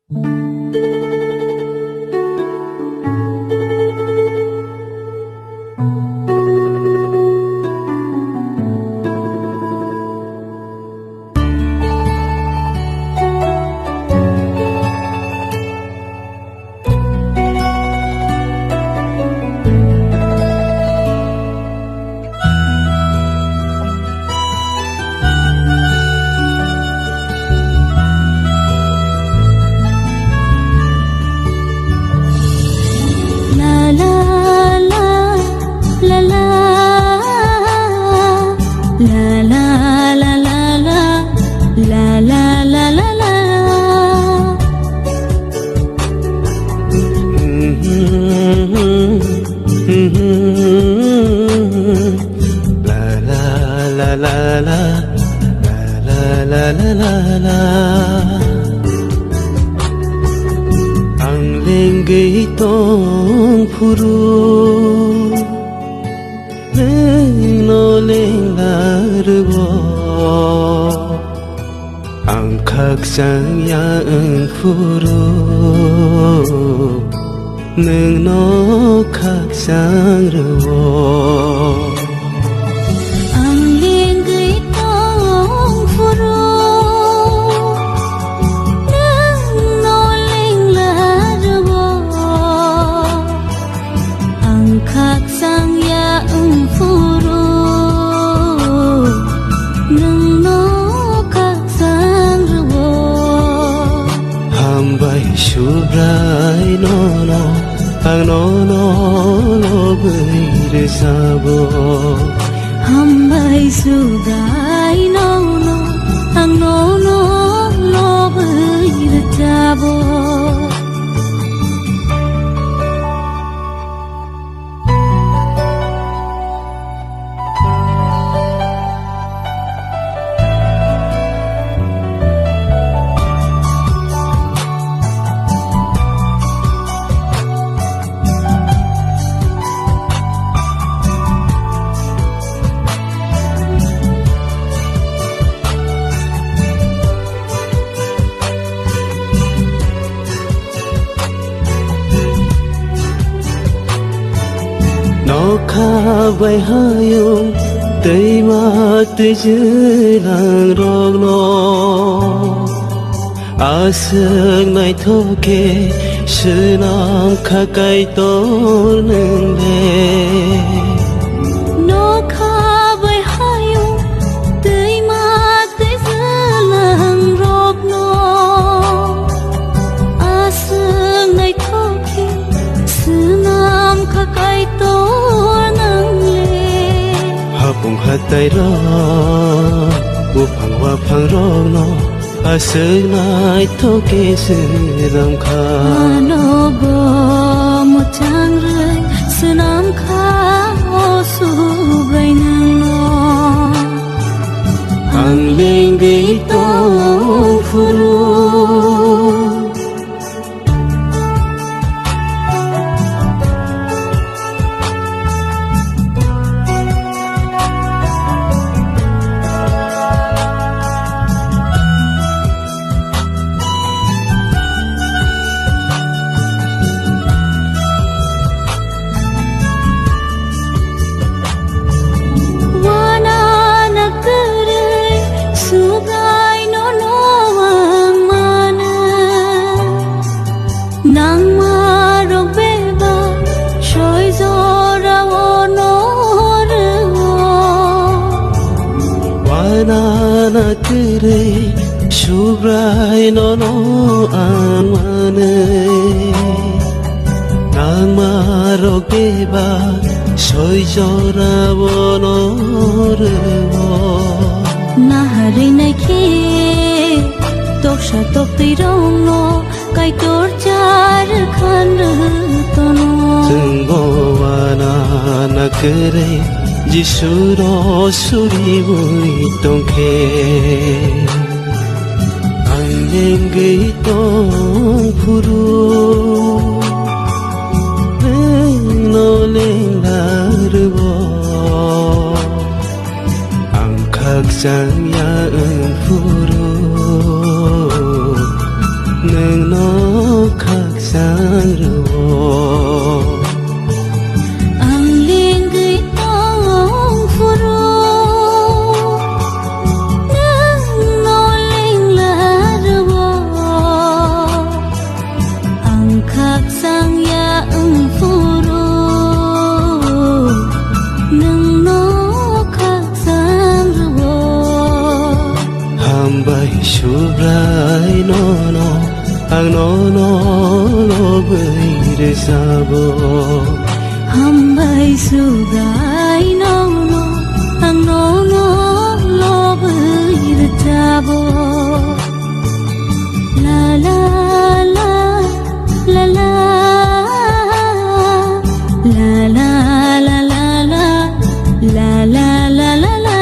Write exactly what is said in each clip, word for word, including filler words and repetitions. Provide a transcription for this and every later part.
La la la la la. La la la la la. La la la la la. La la la la la. La la la la la la. Ang lengwi tong phuru, nwng no lengla rwo. Ang khakchang ya wng phuru, nwng no khakchang rwo. Ang lengwi tong phuru, nwng no lengla rwo. Ang khakchang ya wng phuru, nwng no khakchang rwo. Hambai Subrai nono, ang nono lobwi rwchabo. Hambai Subrai nono, ang nono lobwi rwchabo. Nokha bai hayung twima twijlang rokno aswk naithok khe swnam kha Kaitor nwng le. Nokha bai hayung twima twijlang rokno aswk naithok khe swnam kha Kaitor nwng le. Hapung hatai rok, buphang waphang rokno aswk naithok khe swnam kha. Ano bo mwchang rwi swnam kha o Subrai nwngno. Ang lengwi tong phuru. Wana na kwrwi Subrai nono ang mano. Nangma rok bebak soi jora o no rwo. Wana na kwrwi Subrai nono ang manwi. Nangma rok bebak soi jora o no rwo. Naharwi naikhe toksa toktwi rokno Kaitor char khan rw tono. Chwngbo wana na kwrwi Jisu ro suriwi tongkhe. Ang lengwi tong phuru, nwng no lengla rwo. Ang khakchang ya wng phuru, nwng no Ang nono lobwi rwchabo. Hambai sugai nono, ang nono lobwi rwchabo. La la la la la. La la la la la. La la la la la.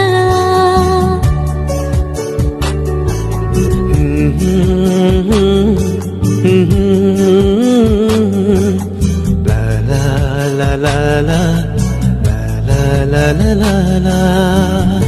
La la la la la. La la la la la.